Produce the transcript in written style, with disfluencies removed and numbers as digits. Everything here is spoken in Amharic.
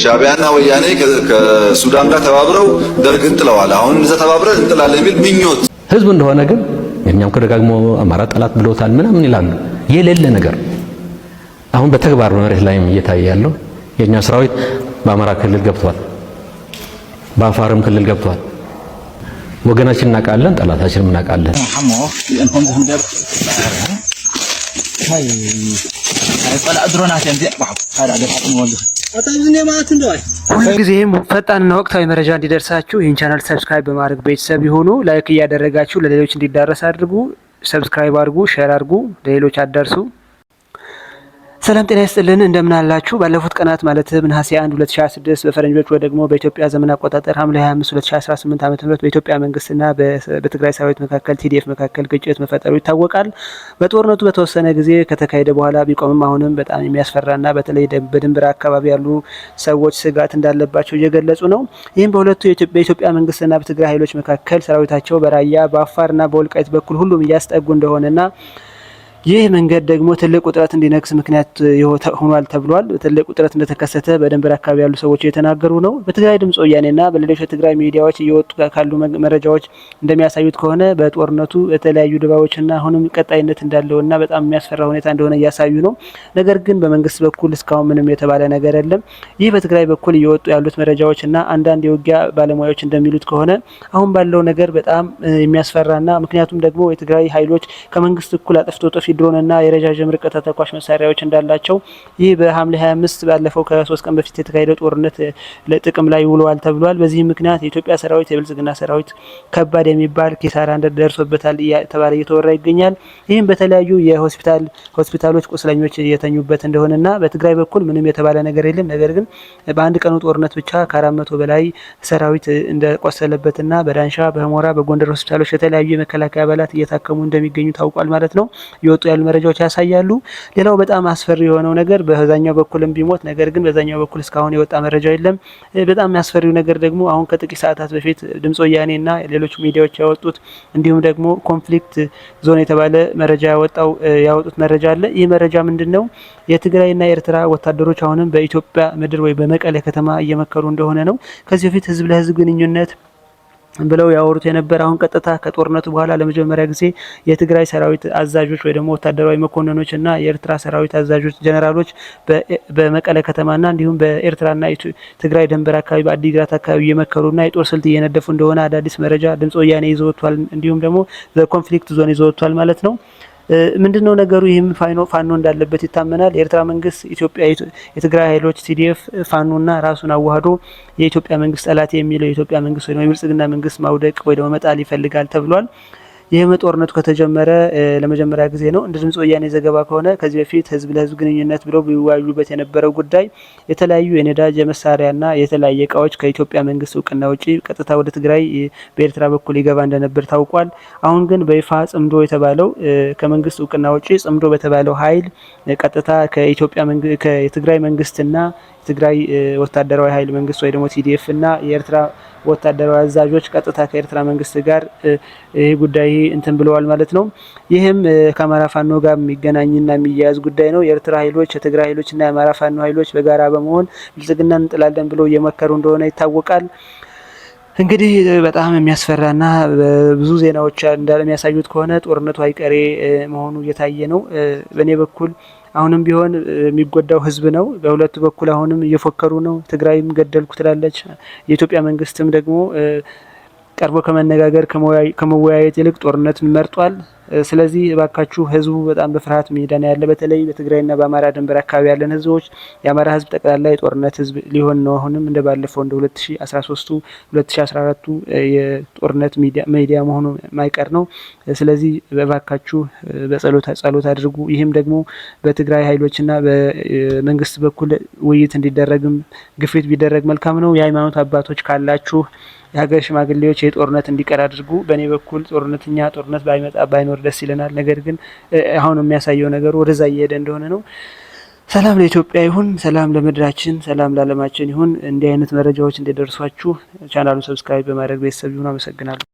ሻዕቢያና ወያኔ ከሱዳን ጋር ተባብረው ደርግን ጥለዋል። አሁን እዛ ተባብረን እንጥላለን የሚል ምኞት ህዝብ እንደሆነ ግን የኛም ከደጋግሞ አማራ ጠላት ብለውታል ምናምን ይላሉ። የሌለ ነገር አሁን በተግባር በመሬት ላይም እየታየ ያለው የኛ ሰራዊት በአማራ ክልል ገብቷል፣ በአፋርም ክልል ገብቷል። ወገናችን እናውቃለን፣ ጠላታችንም እናውቃለን። ሁልጊዜም ፈጣንና ወቅታዊ መረጃ እንዲደርሳችሁ ይህን channel subscribe በማድረግ ቤተሰብ ይሁኑ። Like እያደረጋችሁ ለሌሎች እንዲዳረስ አድርጉ። Subscribe አድርጉ፣ share አድርጉ፣ ለሌሎች አዳርሱ። ሰላም ጤና ይስጥልን፣ እንደምን አላችሁ? ባለፉት ቀናት ማለትም ነሐሴ 1 2026 በፈረንጆች ወይ ደግሞ በኢትዮጵያ ዘመን አቆጣጠር ሐምሌ 25 2018 ዓ.ም በኢትዮጵያ መንግስትና በትግራይ ሰራዊት መካከል TDF መካከል ግጭት መፈጠሩ ይታወቃል። በጦርነቱ በተወሰነ ጊዜ ከተካሄደ በኋላ ቢቆምም አሁንም በጣም የሚያስፈራና በተለይ በድንበር አካባቢ ያሉ ሰዎች ስጋት እንዳለባቸው እየገለጹ ነው። ይህም በሁለቱ በኢትዮጵያ መንግስትና በትግራይ ኃይሎች መካከል ሰራዊታቸው በራያ፣ በአፋርና በወልቃይት በኩል ሁሉም እያስጠጉ እንደሆነና ይህ መንገድ ደግሞ ትልቅ ውጥረት እንዲነግስ ምክንያት ሆኗል ተብሏል። ትልቅ ውጥረት እንደተከሰተ በድንበር አካባቢ ያሉ ሰዎች እየተናገሩ ነው። በትግራይ ድምጽ ወያኔና በሌሎች የትግራይ ሚዲያዎች እየወጡ ካሉ መረጃዎች እንደሚያሳዩት ከሆነ በጦርነቱ የተለያዩ ድባቦችና አሁንም ቀጣይነት እንዳለውና በጣም የሚያስፈራ ሁኔታ እንደሆነ እያሳዩ ነው። ነገር ግን በመንግስት በኩል እስካሁን ምንም የተባለ ነገር የለም። ይህ በትግራይ በኩል እየወጡ ያሉት መረጃዎች እና አንዳንድ የውጊያ ባለሙያዎች እንደሚሉት ከሆነ አሁን ባለው ነገር በጣም የሚያስፈራና ምክንያቱም ደግሞ የትግራይ ኃይሎች ከመንግስት እኩል አጥፍቶ ጠፊ ድሮንና የረጃጅም ርቀት ተተኳሽ መሳሪያዎች እንዳላቸው ይህ በሐምሌ 25 ባለፈው ከ3 ቀን በፊት የተካሄደው ጦርነት ለጥቅም ላይ ውለዋል ተብሏል። በዚህ ምክንያት የኢትዮጵያ ሰራዊት፣ የብልጽግና ሰራዊት ከባድ የሚባል ኪሳራ እንደደርሶበታል እየተባለ እየተወራ ይገኛል። ይህም በተለያዩ የሆስፒታል ሆስፒታሎች ቁስለኞች እየተኙበት እንደሆነና በትግራይ በኩል ምንም የተባለ ነገር የለም። ነገር ግን በአንድ ቀኑ ጦርነት ብቻ ከ400 በላይ ሰራዊት እንደቆሰለበትና በዳንሻ፣ በሁመራ፣ በጎንደር ሆስፒታሎች የተለያዩ የመከላከያ አባላት እየታከሙ እንደሚገኙ ታውቋል ማለት ነው። የወጡ ያሉ መረጃዎች ያሳያሉ። ሌላው በጣም አስፈሪ የሆነው ነገር በዛኛው በኩልም ቢሞት ነገር ግን በዛኛው በኩል እስካሁን የወጣ መረጃ የለም። በጣም አስፈሪው ነገር ደግሞ አሁን ከጥቂት ሰዓታት በፊት ድምጽ ወያኔና ሌሎች ሚዲያዎች ያወጡት እንዲሁም ደግሞ Conflict Zone የተባለ መረጃ ያወጣው ያወጡት መረጃ አለ። ይህ መረጃ ምንድን ነው? የትግራይና የኤርትራ ወታደሮች አሁንም በኢትዮጵያ ምድር ወይ በመቀሌ ከተማ እየመከሩ እንደሆነ ነው። ከዚህ በፊት ህዝብ ለህዝብ ግንኙነት ብለው ያወሩት የነበረ አሁን ቀጥታ ከጦርነቱ በኋላ ለመጀመሪያ ጊዜ የትግራይ ሰራዊት አዛዦች ወይ ደግሞ ወታደራዊ መኮንኖች እና የኤርትራ ሰራዊት አዛዦች ጀነራሎች በመቀለ ከተማና እንዲሁም በኤርትራና ትግራይ ድንበር አካባቢ በአዲግራት አካባቢ እየመከሩና የጦር ስልት እየነደፉ እንደሆነ አዳዲስ መረጃ ድምጽ ወያኔ ይዞ ወጥቷል። እንዲሁም ደግሞ Conflict Zone ይዞ ወጥቷል ማለት ነው። ምንድነው ነገሩ? ይህም ፋኖ እንዳለበት ይታመናል። የኤርትራ መንግስት ኢትዮጵያ የትግራይ ኃይሎች TDF ፋኖና ራሱን አዋህዶ የኢትዮጵያ መንግስት ጠላት የሚለው የኢትዮጵያ መንግስት ወይ የብልጽግና መንግስት ማውደቅ ወይ ደግሞ መጣል ይፈልጋል ተብሏል። ይህም ጦርነቱ ከተጀመረ ለመጀመሪያ ጊዜ ነው። እንደ ድምጽ ወያኔ ዘገባ ከሆነ ከዚህ በፊት ህዝብ ለህዝብ ግንኙነት ብለው ቢወያዩበት የነበረው ጉዳይ የተለያዩ የነዳጅ፣ የመሳሪያና የተለያየ እቃዎች ከኢትዮጵያ መንግስት እውቅና ውጪ ቀጥታ ወደ ትግራይ በኤርትራ በኩል ይገባ እንደነበር ታውቋል። አሁን ግን በይፋ ጽምዶ የተባለው ከመንግስት እውቅና ውጪ ጽምዶ በተባለው ኃይል ቀጥታ ከኢትዮጵያ ከትግራይ መንግስትና የትግራይ ወታደራዊ ኃይል መንግስት ወይ ደግሞ TDF እና የኤርትራ ወታደራዊ አዛዦች ቀጥታ ከኤርትራ መንግስት ጋር ይህ ጉዳይ እንትን ብለዋል ማለት ነው። ይህም ከአማራ ፋኖ ጋር የሚገናኝና የሚያያዝ ጉዳይ ነው። የኤርትራ ኃይሎች፣ የትግራይ ኃይሎች እና የአማራ ፋኖ ኃይሎች በጋራ በመሆን ብልጽግና እንጥላለን ብለው እየመከሩ እንደሆነ ይታወቃል። እንግዲህ በጣም የሚያስፈራና ብዙ ዜናዎች እንዳለ የሚያሳዩት ከሆነ ጦርነቱ አይቀሬ መሆኑ እየታየ ነው። በእኔ በኩል አሁንም ቢሆን የሚጎዳው ህዝብ ነው። በሁለቱ በኩል አሁንም እየፎከሩ ነው። ትግራይም ገደልኩ ትላለች። የኢትዮጵያ መንግስትም ደግሞ ቀርቦ ከመነጋገር ከመወያየት ይልቅ ጦርነትን መርጧል። ስለዚህ እባካችሁ ህዝቡ በጣም በፍርሃት ሜዳ ነው ያለ። በተለይ በትግራይና በአማራ ድንበር አካባቢ ያለን ህዝቦች የአማራ ህዝብ ጠቅላላ የጦርነት ህዝብ ሊሆን ነው። አሁንም እንደ ባለፈው እንደ 2013ቱ 2014ቱ የጦርነት ሚዲያ መሆኑ ማይቀር ነው። ስለዚህ እባካችሁ በጸሎት ጸሎት አድርጉ። ይህም ደግሞ በትግራይ ኃይሎችና በመንግስት በኩል ውይይት እንዲደረግም ግፊት ቢደረግ መልካም ነው። የሃይማኖት አባቶች ካላችሁ፣ የሀገር ሽማግሌዎች የጦርነት እንዲቀር አድርጉ። በእኔ በኩል ጦርነትኛ ጦርነት ባይመጣ ባይኖር ደስ ይለናል። ነገር ግን አሁን የሚያሳየው ነገር ወደዛ እየሄደ እንደሆነ ነው። ሰላም ለኢትዮጵያ ይሁን፣ ሰላም ለምድራችን፣ ሰላም ለዓለማችን ይሁን። እንዲህ አይነት መረጃዎች እንዲደርሷችሁ ቻናሉን subscribe በማድረግ ቤተሰብ ይሁኑ። አመሰግናለሁ።